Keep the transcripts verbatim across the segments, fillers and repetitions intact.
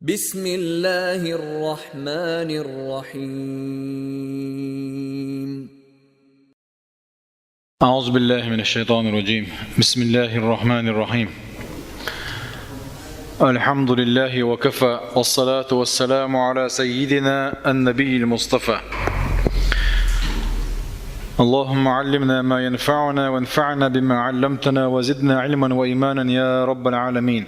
بسم الله الرحمن الرحيم. أعوذ بالله من الشيطان الرجيم. بسم الله الرحمن الرحيم. الحمد لله وكفى، والصلاة والسلام على سيدنا النبي المصطفى. اللهم علمنا ما ينفعنا وانفعنا بما علمتنا وزدنا علما وإيمانا يا رب العالمين.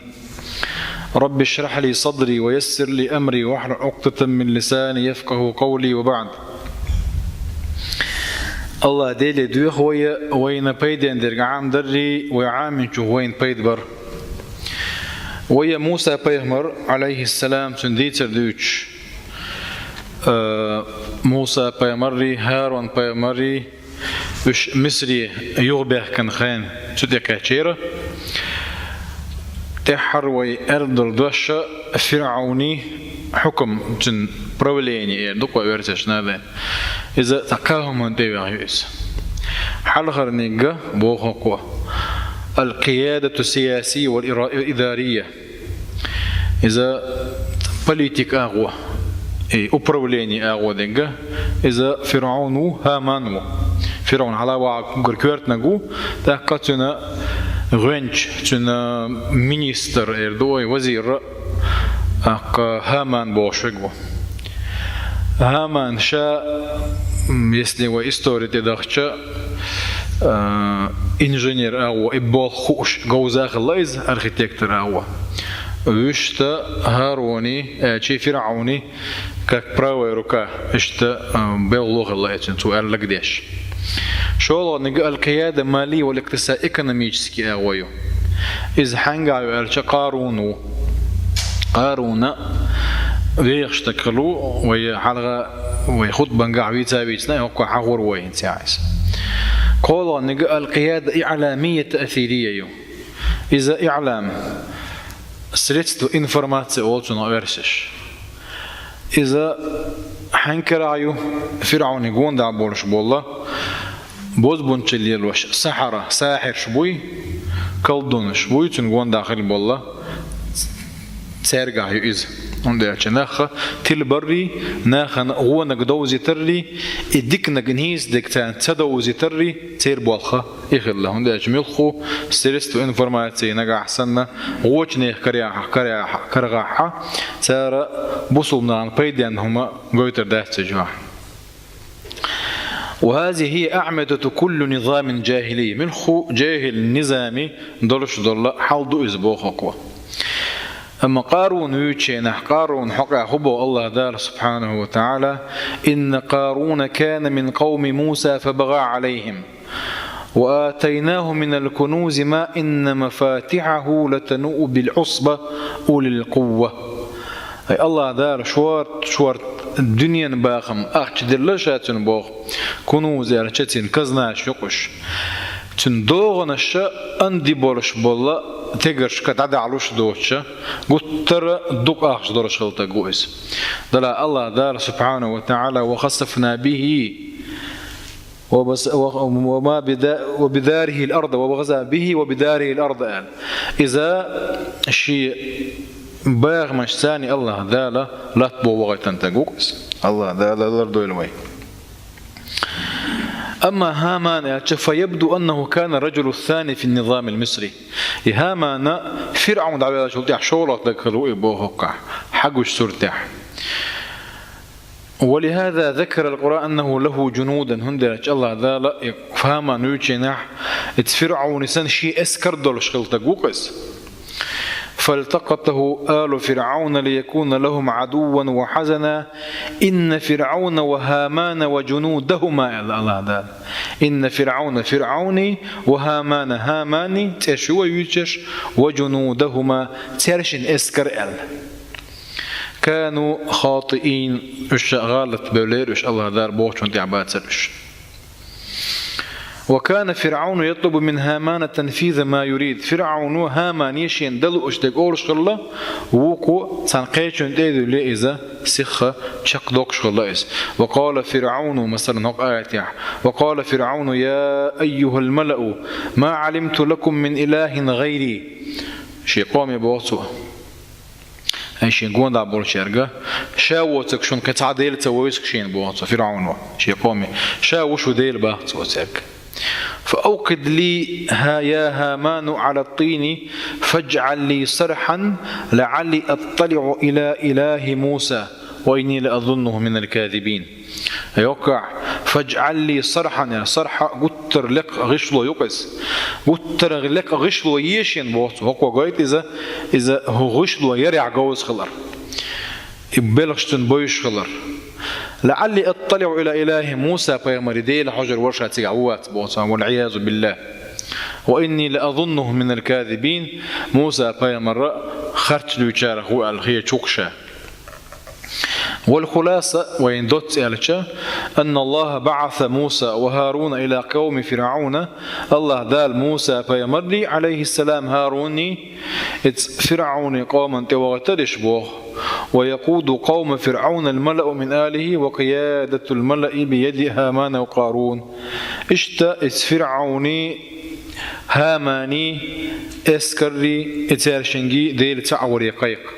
رب اشرح لي صدري ويسر لي أمري واحلل عقدة من لساني يفقهوا قولي وبعد. Аллах Деле доьху вай, вайна пайден дерг Ӏамадар, вай Ӏаминчух вайна пайда бар. Вай Муса пайхамар, Ӏалайхиссалам, цун дийцар дуьйцуш, э, Муса пайхамаррий, ХӀарун пайхамаррий, уьш Мисаре юхабаьхкина хенахь цу тӀе кхаьчнера. ТӀеххьара вай аьлла долу дош ФирӀауни хьукам, цуьнан правление эр ду-кх вай оьрсаша нахана. Иза цхьа кхаа хӀуманна тӀе а ваьхна ю иза. Хьалхарниг, боху-кх, القيادة السياسية والإدارية. Иза политика агӀо, и управление агӀо дерг, иза ФирӀаун ву, ХӀаман ву. ФирӀаун хьалха вахарг уггар коьртаниг ву, тӀаккха цуьнан гӀоьнча, цуьнан министр эр ду вай, вазир, тӀаккха ХӀаман бохуш верг ву. ХӀаман ша, м, если вай истори тӀе дахча, а, инженер агӀо, и болх хууш говза хилла иза, архитектор агӀо. Вуьшта ХӀаруни, э, чи ФирӀауни, как правая рука, иштта, а, белхало хилла иза, цо аьлларг деш. ШолгӀаниг القيادة المالية والاقتصاد, экономически агӀо ю. Иза хьаьнгахь ю аьлча, Къарун ву. Къарун вехаш стаг хилла ву, вай хьалха, вай хутбангахь вийца а вийцина, хӀокхо хьахор ву вай хӀинца иза. КхоалгӀаниг القيادة الإعلامية التأثيرية ю. Иза иълам, средство информации олу цунах оьрсаша. Иза хьаьнга карахь ю, ФирӀауни гондахь болуш болу бозбунчалла лелош сахьара, сахьираш буй, колдунаш буй, цуьнан гондахь хилла болу, цаьргахь ю иза. ХӀунда аьлча нах тилабаррий, нахана вониг довзийтаррий, и диканиг, нийса дерг царна ца довзийтаррий, церан болх и хилла. ХӀунда аьлча муьлхха средство информации нагахь санна, вочу нехан карахь, карахь, карахь, цара бусулба нахана пайденна хӀума гойтур дац цу чохь. وهذه هي أعمدة كل نظام جاهلي. Муьлхха жаьхӀил низам долуш долу хьал ду иза, боху-кх. Амма Къарун вуьйчу хенахь, Къарунна хьокъехь хӀун боху АллахӀ Дала субхьанаху ва таӀала: إن قارون كان من قوم موسى فبغى عليهم وآتيناه من الكنوز ما إن مفاتحه لتنوء بالعصبة أولي القوة. Ай, АллахӀ Дала шорта, шорта дуьненан бахам ахча делла ша цунна, боху, кунуз аьлча цуьнан казнаш ю-кх уьш. Цуьнан догӀанаш анди болуш болу тегаршка дӀадахьалуш доцуш, гуттар а дукха ахча долуш хилла стаг ву иза. Делахь АллахӀ Дала субхьанаху ва таӀала: وخسفنا به وبس-، و-، وما بدا-، وبداره الأرض، وخسفنا به وبداره الأرض аьлла. Иза шен бахамашца цхьаьна АллахӀ Дала латта боху вахийтина стаг ву-кх иза. АллахӀ Дала лардойла вай. أما هامان аьлча, فيبدو أنه كان الرجل الثاني في النظام المصري. И ХӀаман ФирӀаун дӀаваьллачул тӀаьхьа шолгӀа стаг хилла ву и, боху-кх, хьагучу суртехь. ولهذا ذكر القرآن أنه له جنودا. ХӀунда аьлча АллахӀ Дала и ХӀаман вуьйчу хенахь, иза ФирӀауна санна шен эскар долуш хилла стаг ву-кх иза. فالتقطه آل فرعون ليكون لهم عدوا وحزنا إن فرعون وهامان وجنودهما аьлла АллахӀ Дала. إن فرعون, ФирӀауни, وهامان, ХӀамани, цӀераш ю вай вуьйцуш, وجنودهما, цаьршиннан эскар аьлла. كانوا خاطئين, уьш гӀалат бевллера уьш, АллахӀ Дала бохучунна тӀехь бацара уьш. وكان فرعون يطلب من هامان تنفيذ ما يريد. ФирӀауна ХӀамане шена дан лууш дерг олуш хилла, вукхо цхьана кхечунна тӀе а дуьллий, иза сихха чекхдоккхуш хилла иза. وقال فرعون, масалан, хӀокху аятехь: وقال فرعون يا أيها الملأ ما علمت لكم من إله غيري. Шен къоме боху цо. Ай шен гондӀа болчаьрга: «Ша воцург шуна кхин цхьа Дела ца войсаг шена», — боху цо ФирӀавно шен къоме. «Ша ву шун Дела», — боху цо цаьрга. «فأوقد لي ها يا هامان على الطين فاجعل لي صرحا لعلي أطلع إلى إله موسى وإني لأظنه من الكاذبين». Йоккхахь: «فاجعل لي صرحا», — яра, сархьа гуттар лекха гӀишло ю-кх иза. «Гуттар лекха гӀишло е шена», — боху цо. ХӀокхо гойту иза, иза хӀу гӀишло ярехь говза хилар. И белхаш цунна бовзуш хилар. «لعلي أطلع إلى إله موسى», пайхамаре, Дела хьожур вара ша цигахь ву вац боху цо, والعياذ بالله. «وإني لأظنه من الكاذبين», Муса пайхамар харц дуьйцучарах ву аьлла хеташ ву-кх ша. والخلاصة, вайн доцца аьлча: «أن الله بعث موسى وهارون إلى قوم فرعون», Аллаха Дала Муса пайхамаррий, عليه السلام, ХӀарунний, иза ФирӀавни къоман тӀе вахийтар уьш боху. «ويقود قوم فرعون الملأ من آله وقيادة الملأ بيد هامان وقارون». Иштта иза ФирӀавни, ХӀамани, эскаррий, и цаьршингий Дела цхьаъ варе кхайкха.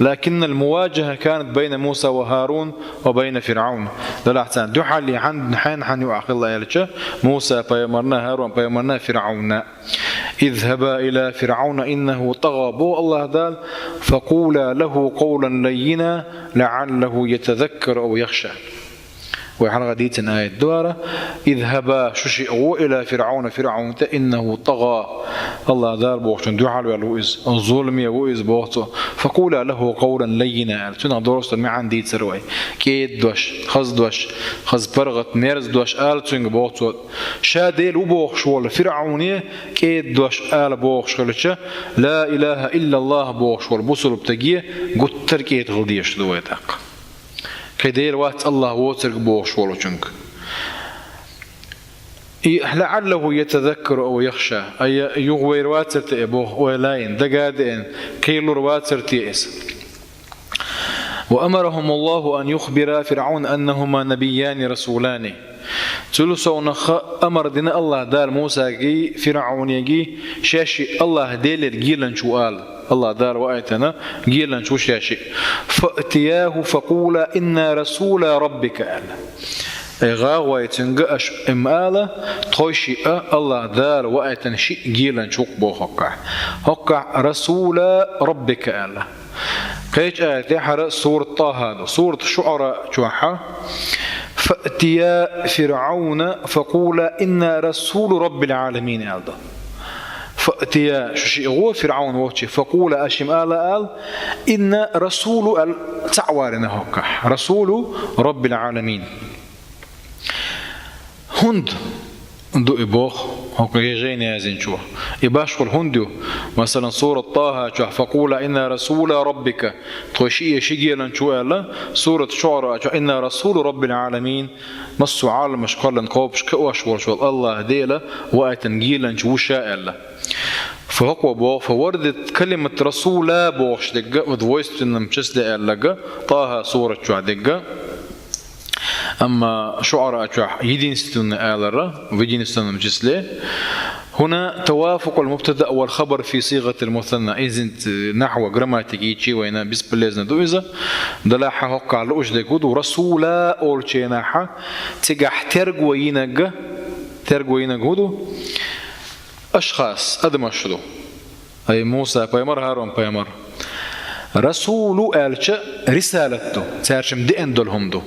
«لكن المواجهة كانت بين موسى وهارون وبين فرعون». Делахь царна дуьхьал хьан-, хьенан-хьанна юкъахь хилла аьлча, Муса пайхамарна, ХӀарун пайхамарна, ФирӀавнна. «اذهبا إلى فرعون إنه طغى», боху Аллаха Дала, «فقولا له قولا لينا لعله يتذكر أو يخشى». Вай хьалха дийцина аят ду хӀара: «اذهبا», шу шиъ гӀо, «إلى فرعون», ФирӀавна тӀе, «إنه طغى», Аллаха Дала бохучунна дуьхьал ваьлла ву иза, зуламе ву иза боху цо. «فقولا له قولا لينا», аьлла. Цунах достур маьӀна дийцар вай. КӀеда дош, хаза дош, хаза паргӀат, мерза дош ала цуьнга боху цо. Ша Дела ву бохуш волу ФирӀавне кӀеда дош ала бохуш хилча, «لا إله إلا الله» бохуш волу бусулба стаге гуттар а кӀеда хила дезаш ду вай тӀаккха. Кхин Дела вац Аллах воцург бохуш волчуьнга. И «لعله يتذكر أو يخشى», ай юха вайр вацар те и боху, ойла йина, дага а деана, кхералур вацар те иза. «وأمرهم الله أن يخبرا فرعون أنهما نبيان رسولان». Цул совнаха амар дина Аллаха Дала Мусагий, ФирӀавнегий, шаьш шиъ Аллаха Делера геланча ву ала. Аллаха Дала ваийтина геланча ву шаьш шиъ. «فأتياه فقولا إنا رسولا ربك», аьлла. Ай гӀагӀой, цуьнга аша ма ала, тхо шиъ а Аллаха Дала ваийтина шиъ геланча ву-кх боху хӀоккхахь. ХӀоккхахь «رسولا ربك» аьлла. Кхечу аятехь хӀара сурат ТӀаха ду. Сурат ШуӀара чохь: «فأتيا فرعون فقولا إنا رسول رب العالمين», аьлла ду. «فأتيا», шу шиъ гӀо ФирӀавн волчу, «فقولا», аша ма ала ала, «إنا رسول» аьлла, цхьаъ варина хӀоккхахь. «رسول رب العالمين». ХӀунда ду и боху хӀокху жайна яздинчо? И башхалла хӀунда ю? Масалан, сурат ТӀаха чохь: «فقولا إنا رسولا ربك», тхо шиъ а ши геланча ву аьлла, сурат ШуӀара чохь: «إنا رسول رب العالمين». Массо а Ӏаламаш кхоьллина кхобуш кхиош волуш волу Аллаха Дела ваийтина геланча ву ша аьлла. ХӀокхо боху, фа вардат калимат «расула» бохуш дерг а, оцу двойственном числе аьлларг а, ТӀаха сурат чохь дерг а, амма ШуӀара чохь единственный алара, в единственном числе. ХӀуна «توافق المبتدأ والخبر في صيغة المثنى». Иза нахьва, грамматика йийчи вайна, бесполезно ду иза. Делахь хӀоккхахь лууш дерг хӀун ду? «Расула» олучу хенахь цигахь терго йинарг, терго йинарг хӀун ду? Ашхас, адамаш ду. Ай Муса пайхамар, ХӀарун пайхамар. «Расулу» аьлча, рисалат ду, цаьршимма деана долу хӀума ду.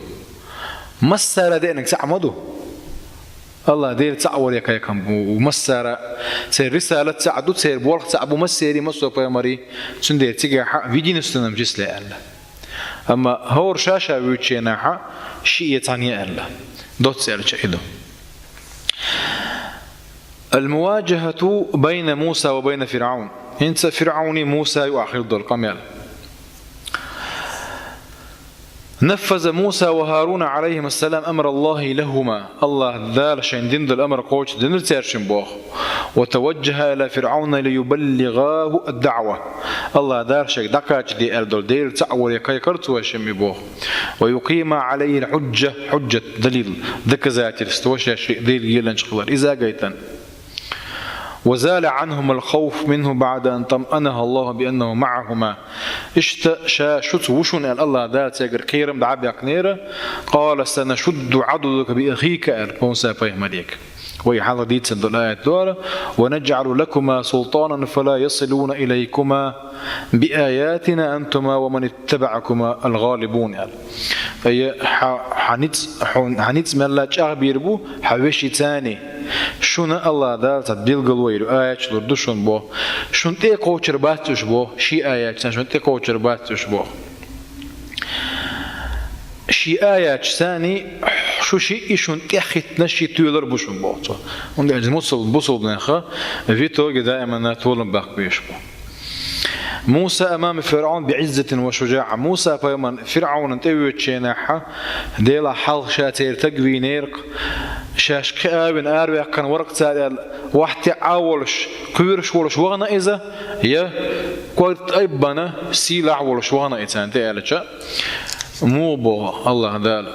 Массара деанарг цхьаъ ма ду. Аллах Дела цхьаъ варе кхайкхам бу. Массара церан рисалат цхьаъ ду, церан болх цхьаъ бу, массерий, массо а пайхамарий. Цундела цигахь в единственном числе аьлла. Амма хӀора ша-ша вуьйчу хенахь шиъ е цхьаъ е аьлла. Доцца аьлча и ду. «المواجهة بين موسى وبين فرعون». ХӀинца ФирӀавни Муса юкъахь хир долу къамел. «نفذ موسى وهارون عليهما السلام أمر الله لهما». Аллах Дала шайна дина долу амар кхочушдинарг цаьршимма боху. «وتوجها إلى فرعون ليبلغاه الدعوة». Аллах Дала шайга дӀакхачаде аьлла долу Дела цхьаъ варе кхайкхар цо шимма и боху. «ويقيما عليه الحجة», хьуджат, далил, доказательство, шаьш шиъ Дела геланча хилар. Иза а гайтина. وزال عنهما الخوف منه بعد أن طمأنها الله بأنه معهما. Иштта ша шуца ву шуна аьлла АллахӀ Дала цигара кхерам дӀабаьккхинера. قال: سنشد عضدك بأخيك аьлла Муса пайхамарга. Вай хьалха дийцина долу аят ду хӀара: ونجعل لكما سلطانا فلا يصلون إليكما بآياتنا أنتما ومن اتبعكما الغالبون аьлла. Ай, хьа, хьа ницкъ, хьо, хьа ницкъ мелла чӀагӀбийр бу хьан вешийца. Шуна АллахӀ Дала цхьа билгало йир, аяташ лур ду шуна боху. Шуна тӀе кхочур бац уьш боху, ши аяташца шуна тӀе кхочур бац уьш боху. Ши аяташца шу шиъ и шуна тӀехӀиттина ши тоьлар бу шуна боху цо. ХӀунда аьлча мусул-, бусулбанеха в итоге даимана толам баккха безаш бу. موسى أمام فرعون بعزة وشجاعة. Муса пайхамар ФирӀавнана тӀе воьдучу хенахь, Делахь хьалха ша церан стаг вийнера-кх, шаьш кхиавина араваьккхина вара-кх цара аьлла, вахь теӀа волуш, кхоьруш волуш вахана иза, я корта айббана сийлахь волуш вахана и царна тӀе аьлча, муха боху АллахӀ Дала: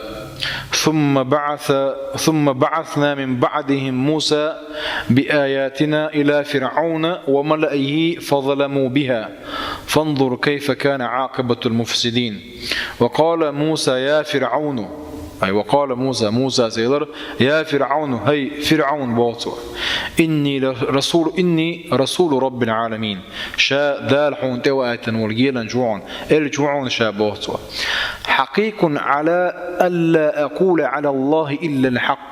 ثم بعث، ثم بعثنا من بعدهم موسى بآياتنا إلى فرعون وملئه فظلموا بها فانظر كيف كان عاقبة المفسدين. وقال موسى يا فرعون، ай, وقال موسى, Мусас элира: يا فرعون, хӀай ФирӀавн, боху цо, إني رسول، إني رسول رب العالمين. Ша Дала хьуна тӀеваийтина волу геланча ву хьуна, элча ву хьуна ша, боху цо. حقيق على ألا أقول على الله إلا الحق.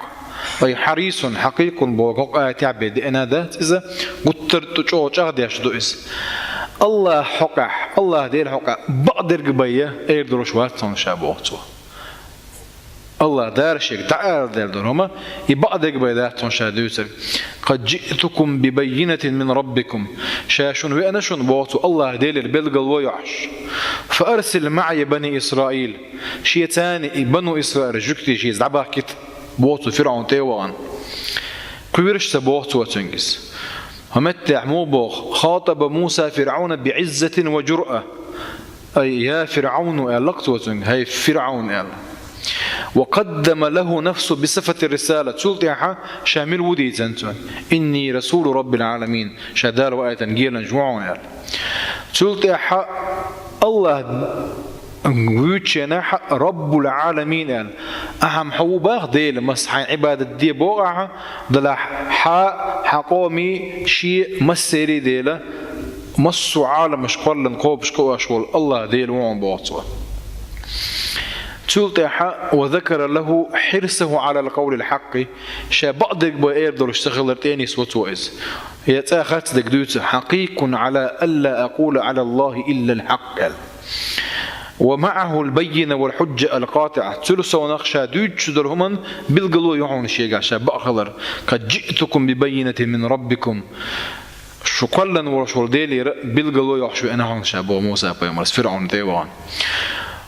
Ай, حريص، حقيق боху хӀокху аятехь бен деана дац иза, гуттар а чӀогӀа чӀагӀдеш ду иза. АллахӀ хьокъехь, АллахӀ Дела хьокъехь бакъдерг бен эр долуш вац хьуна ша, боху цо. АллахӀ Дала шега дӀааладелла долу хӀума, и бакъдерг бен дац хьуна ша дуьйцург. قد جئتكم ببينة من ربكم. Ша шуна веана шуна, боху цо, АллахӀ Делера билгало йохьуш. فأرسل معي بني إسرائيل. Шеца и бану Исраил жуьгтий шеца дӀабахкийта, боху цо, ФирӀавн тӀе а вахана. Кхоьруш ца, боху цо цуьнга иза. ХӀокху меттехь муха боху: خاطب موسى فرعون بعزة وجرأة. Ай, я ФирӀавну, аьлла-кх цо цуьнга, хӀай ФирӀавн, аьлла. وقدم له نفسه بصفة الرسالة. Цул тӀаьхьа ша мила ву дийцина цуьнга: إني رسول رب العالمين. Ша Дала ваийтина геланча ву хьуна, аьлла. Цул тӀаьхьа АллахӀ вуьйцучу хенахь Раббул Ӏаламин аьлла. Ахьа-м хьо ву боху Дела, мас хьайн Ӏибадат де боху ахьа, делахь хьан, хьан къоман, шен, массеран а Дела, массо а Ӏаламаш кхоллалц кхобуш кхуьуш волу АллахӀ Дела ву хьуна, боху цо. Цул тӀаьхьа وذكر له حرصه على القول الحق, ша бакъдерг бен эр долуш ца хилар тӀе а нисво цо иза. Я цӀа харцдерг дуьйцу: حقيق على ألا أقول على الله إلا الحق аьлла. ومعه البينة والحجة القاطعة. Цуьнан совнах ша дуьйцуш долу хӀуманан билгало ю хьуна шегахь ша бакъ хилар. قد جئتكم ببينة من ربكم. Шу кхоллалц волуш волу Делера билгало йохьуш веана хьуна ша, боху Муса пайхамарс ФирӀавн тӀе а вахана.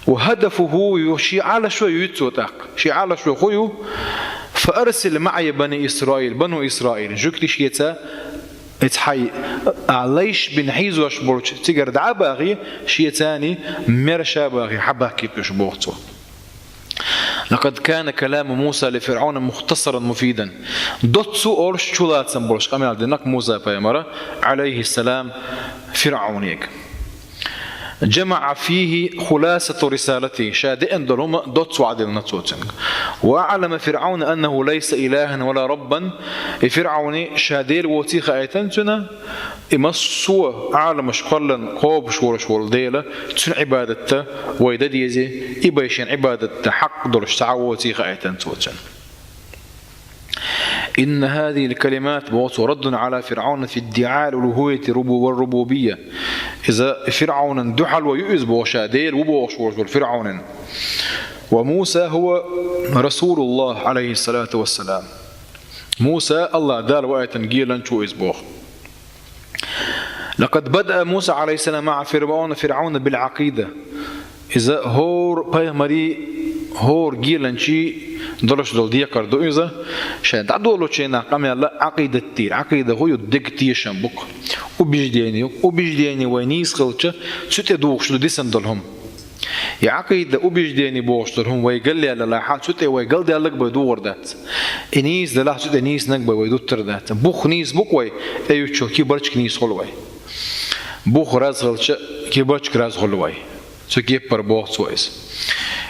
وهدفه ю, шен Ӏалашо юьйцу цо тӀаккха. Шен Ӏалашо хӀун ю? فأرسل معي بني إسرائيل, бану Исраил жуьгтий шеца Иза хьайн, а, лайш бина хьийзош болчу цигара дӀа а бахий, шеца мера ша а бахий, хьабахкийта уьш, боху цо. لقد كان كلام موسى لفرعون مختصرا مفيدا. Доцца а олуш чулацам болуш къамел дина-кх Муса пайхамара, Ӏалайхиссалам, ФирӀавнега. جمع فيه خلاصة رسالته, ша деана долу хӀума доцца ваӀда дина цо цуьнга. وأعلم فرعون أنه ليس إلها ولا ربا, и ФирӀавне ша Дела воций хаийтина цуьнан, и массо а Ӏаламаш кхоллалц кхобуш волуш волу Дела, цуьнан Ӏибадат дан вай дан дезий, и бен шен Ӏибадат дан хьакъ долуш цхьа а воций хаийтина цо цуьнан. إن هذه الكلمات, боху цо, رد على فرعون في ادعاء الألوهية والربوبية. Иза ФирӀавнан дуьхьало ю иза, боху, ша Дела ву бохуш волчу ФирӀавнан. وموسى هو رسول الله عليه الصلاة والسلام. Муса АллахӀ Дала ваийтина геланча ву иза, боху. لقد بدأ موسى عليه السلام مع فرعون، فرعون بالعقيدة. Иза хӀора пайхамарий, хӀора геланчий долуш долу декхар ду иза. Шайн дӀадолучу хенахь къамел Ӏакъидат дийр. Ӏакъида хӀун ю? Дегтешам бу-кх. Убеждение ю. Убеждение вайн нийса хилча, цу тӀе духуш ду дисина долу хӀума. И Ӏакъида, убеждение бохуш долу хӀума вай галъяьллалахь, цу тӀе вай галдаьлларг бен догӀур дац. И нийса делахь, цу тӀе нийса наг бай вай дуттар дац. Бух нийса бу-кх вай, тӀеюьйцучо кибарчка нийса хул вай. Бух раьза хилча, кибарчка раьза хул вай. Цу кепара боху цо иза.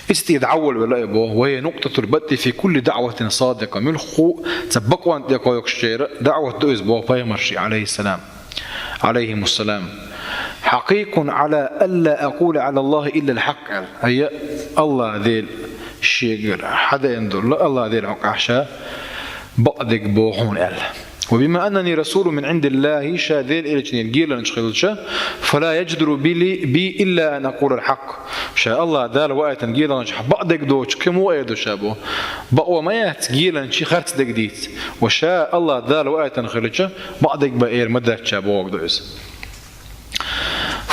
Иза тӀе дӀаволавелла а боху: «وهي نقطة البدء في كل دعوة صادقة». Муьлхха а цхьа бакъонна тӀе кхойкхучеран даӀват ду иза боху пайхамарший, Ӏалайхиссалам. Ӏалайхимуссалам. «حقيق على ألا أقول على الله إلا الحق», аьлла. Хьайя, АллахӀ Дела шегара хьадеана долу, АллахӀ Дела хьокъехь ша бакъдерг боху хьуна аьлла. «وبما أنني رسول من عند الله», ша Делан элчанийн геланча хилча, «فلا يجدر بي، بي إلا أن أقول الحق». Ша АллахӀ Дала ваийтина геланча бакъдерг доцуш кхин муха эр ду ша боху. Бакъо ма яц геланчий харцдерг дийца. Ва ша АллахӀ Дала ваийтина хилча, бакъдерг бен эр ма дац ша бохург ду иза.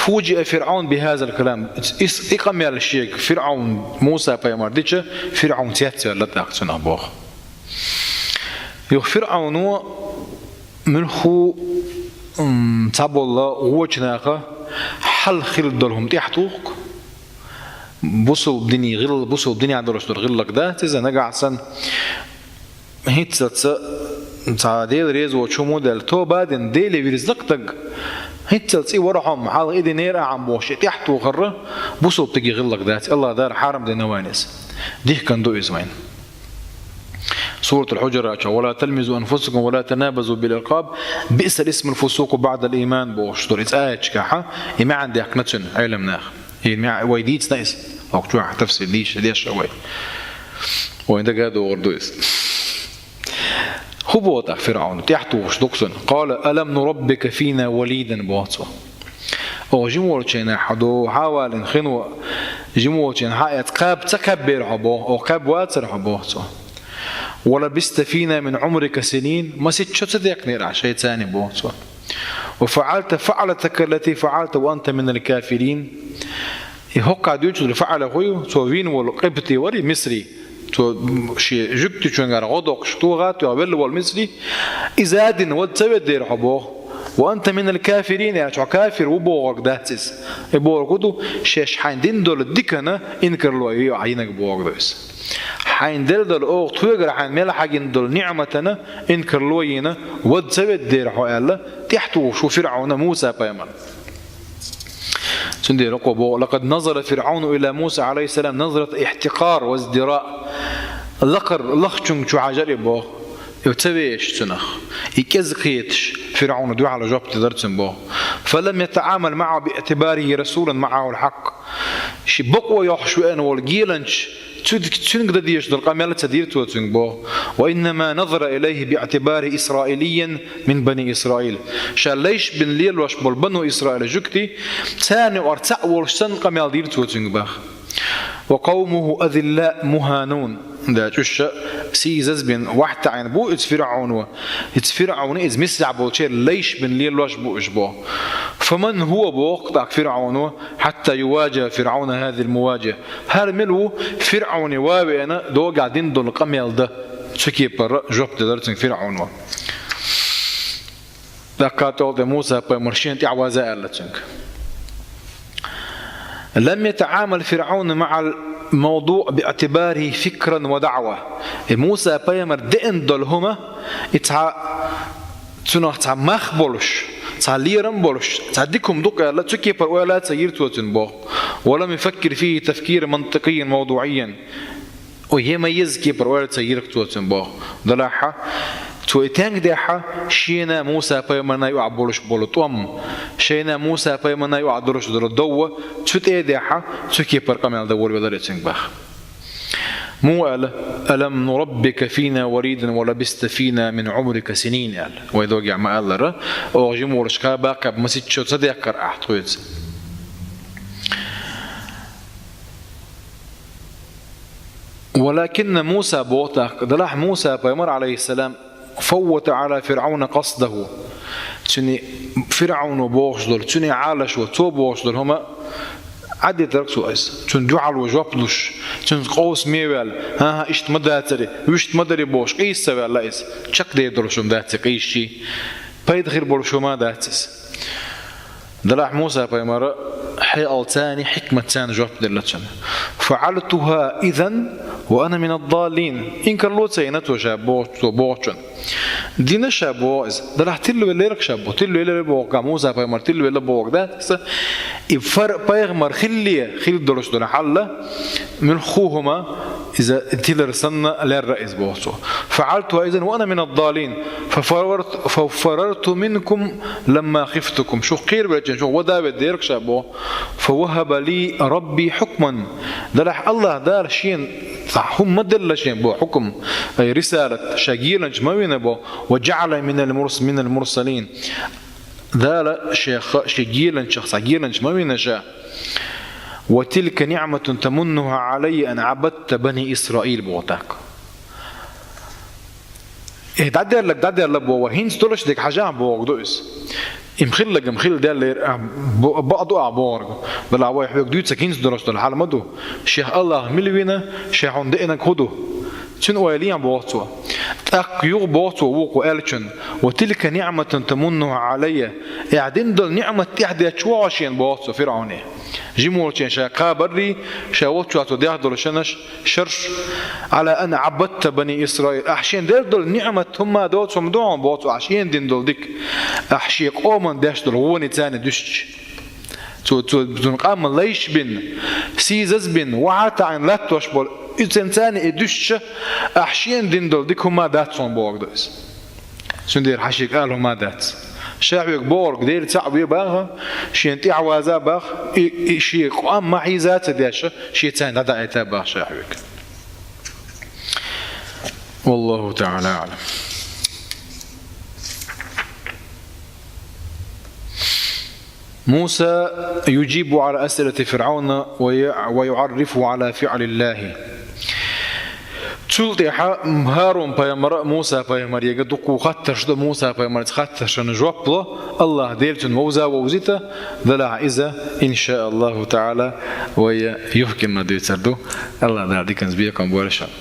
«فوجئ فرعون بهذا الكلام». Иза, и къамел шега ФирӀавна Муса пайхамар дича, ФирӀавн цецваьлла тӀаккха цунах боху. Юха ФирӀавно муьлхха а, м, цхьаболу вочу наха хьалха хилла долу хӀума тӀаьхьатуху-кх. Бусулба дине гӀилла-, бусулба динехь долуш долу гӀиллакх дац иза, нагахь санна хӀинццалц цхьа Дела реза воцу хӀума даьлла, тоба а дина, Деле вирзина-кх стаг, хӀинццалц и вара хьо-м, хьалха и динера ахьа-м бохуш, и тӀаьхьатохар бусулба стеган гӀиллакх дац, АллахӀ Дала хьарам дина вайна иза. Дихкина ду иза вайна. Суратул Хьуджурат чохь: «ولا تلمزوا أنفسكم ولا تنابزوا بالألقاب، بئس الاسم الفسوق بعد الإيمان», бохуш долу иза аятчохь, и маьӀна даьккхина цуьнан Ӏеламнаха. И маьӀ-, вай дийцина иза, хӀокху чохь тафсир дийша деш вай. Вайн дага а догӀур ду иза. ХӀун боху тӀаккха ФирӀавна, тӀаьхьатухуш ду-кх цунна: «قال ألم نربك فينا وليدا», боху цо. Оха жима волчу хенахь хьо дохьа а валийна хино, жима волчу хенахь хьан эцна кхаба ца кхаьббера хьо боху, оха кхаьбна вацара хьо боху цо. «ولبثت فينا من عمرك سنين», масех шо ца деккхинера ахь шайца боху цо. «وفعلت فعلتك التي فعلت وأنت من الكافرين». И хӀокху дуьйцуш долу фаӀала хӀун ю, цо вийна волу къибти вара и, мисри. Цо шен жуьгтичуьнгара гӀо доккхуш, тоха а тоьхна велла волу мисри, иза а дина, вада ца веддера хьо боху. «وأنت من الكافرين», аьлча, хьо кафир ву бохург дац иза. И бохург хӀун ду, шаьш хьайна дина долу диканна инкарло йо ахь йинарг бохург ду иза. Хьайна делла долу, оха тхоьгара хьайна мел хьагина долу ниӀматана инкарло йина, вада ца веддера хьо аьлла, тӀаьхьатухуш ву ФирӀавна Муса пайхамар. Цундела кхо боху: «لقد نظر فرعون إلى موسى عليه السلام نظرة احتقار وازدراء». Лакхара лахчунга чу хьажара и боху, и ца вешаш цунах. И кӀезиг кхеташ, ФирӀавна дуьхьал жоп делара цуьнга боху. «فلم يتعامل معه باعتباره رسولا معه الحق». Ши бакъо йохуш веана волу геланча, цу-, цуьнга дан дезаш долу къамел а ца дира цо цуьнга боху. «وإنما نظر إليه باعتباره إسرائيليا من بني إسرائيل». Ша лайш бина лелош болу Бану Исраил жуьгти, царна юкъара цхьаъ волуш санна къамел дира цо цуьнга боху. «وقومه أذلاء مهانون». Дачу уьш сийсаз бина ваьхьа таӀийна бу иза ФирӀавно. Иза ФирӀавна, иза Мисрехь болчеран лайш бина лелош бу уьш боху. «فمن هو», боху тӀаккха ФирӀавно, «حتى يواجه فرعون هذه المواجهة». ХӀара мила ву ФирӀавне ван а веана, догахь дина долу къамел дан, цу кепара жоп делара цуьнга ФирӀавно. ТӀаккха тӀолтӀе Муса пайхамар шена тӀаьхьаваза аьлла цуьнга. «لم يتعامل فرعون مع الموضوع باعتباره فكرا ودعوة». И Муса пайхамар деана долу хӀума, и цхьа, цунах цхьа мах болуш, цхьа лерам болуш, цхьа дика хӀума ду-кх аьлла, цу кепара ойла а ца йира цо цуьнан боху. «ولم يفكر فيه تفكيرا منطقيا موضوعيا». О, е ма еза кепара ойла ца йира-кх цо цуьнан боху. Делахь а, цо и тенга дехьа, шена Муса пайхамарна юкъахь болуш болу тӀом, шена Муса пайхамарна юкъахь долуш долу дов, цу тӀе а дехьа, цу кепара къамел дан волавелара и цуьнга боху. Муха аьлла: «ألم نربك فينا وليدا ولبثت فينا من عمرك سنين», аьлла. Вай догахь ма-аллара, оха жима волуш кхаба а кхаьбна, масех шо ца деккхара ахь тхоьца. «ولكن موسى», боху тӀаккха, делахь Муса пайхамар, Ӏалайхиссалам, «فوت على فرعون قصده». Цуьнан ФирӀавно бохуш долу, цуьнан Ӏалашо, цо бохуш долу хӀума Ӏадитарг цо иза. Цунна дуьхьало жоп луш, цуьнца къовсаме а ваьлла, хӀан-хӀа, иштта ма дацара, вуьшта ма дара бохуш, къийса ца ваьлла иза. Чекхдер долуш хӀума дац и къийсачий. Пайда хир болуш хӀума дац иза. Делахь Муса пайхамара хьекъалца а, хьикматца а жоп делла цунна. فعلتها إذا وأنا من الضالين. Инкарло ца йина цо ша бо-, цо бохучун. Дина ша бо иза. Далахь тилла веллера ша бо. Тилла веллера боху, Муса пайхамар тилла велла боху, да? И фар-, пайхамар хилле, хилла долуш долу хьалла, муьлхха хӀума иза тилар санна лерра иза боху цо. فعلتها إذا وأنا من الضالين. ففررت، ففررت منكم لما خفتكم. Шу кхера велча, шу вада веддера ша бо. فوهب لي ربي حكما. Далахь Аллах Дала шен цхьа хӀума ма делла шен бо, хьукум, ай, рисалат, ша геланча ма вина бо. وجعلني من المرس-، من المرسلين. Дала шех, шен геланчех цхьа геланча ма вина ша. وتلك نعمة تمنها علي أن عبدت بني إسرائيل боху тӀаккха. Э, дӀаделлаг, дӀаделла боху, хӀинца долуш дерг хьажахь боху ду иза. Им хиллаг-м хилла деллера, а, бо-, бакъ ду ахь бохург. Вала вай хьоьга дуьйцург хӀинца долуш долу хьал ма ду. Шех Аллах мила вина, шех хьуна деанарг хӀун ду? Цуьнан ойла ехьа боху цо. ТӀаккха юха боху цо вукхо аьллачун: وتلك نعمة تمنها علي. Ахь дина долу ниъмат тӀехь детташ ву хьо шена боху цо ФирӀавне. Жима волчу хенахь ша кхабаррий, ша волчохь цо дехна долу шанаш, шарш, على أن عبدت بني إسرائيل. Ахь шена делла долу ниъмат хӀумма доцу хӀума ду хьуна боху цо, ахь шена дина долу дика. Ахь шен къоман деш долу гӀони царна дуьстича. Цо, цо, цуьнан къам лайш бина, сийсаз бина, вахьа таӀийна латтош болу, и царна и дуьстича, ахь шена дина долу дика хӀумма дац хьуна бохург ду иза. Цундела хьан шега ала хӀума дац. Ша хьоьга бохург Дела цхьаъ ве баха, шена тӀаьхьаваза баха, и, и шен къам ма хьийза ца деш, шен царна дӀадаийта баха ша хьоьга. والله تعالى أعلم. موسى يجيب على أسئلة فرعون وي-، ويعرفه على فعل الله. Цул тӀаьхьа ХӀарун пайхамар а Муса пайхамарега дуккха хаттарш до, Муса пайхамарца хаттаршна жоп ло, Аллах Дела цунна вовза вовзийта, делахь иза, إن شاء الله تعالى, вай юхкина дуьйцур ду. Аллах Дала диканца бекхам бойла шун.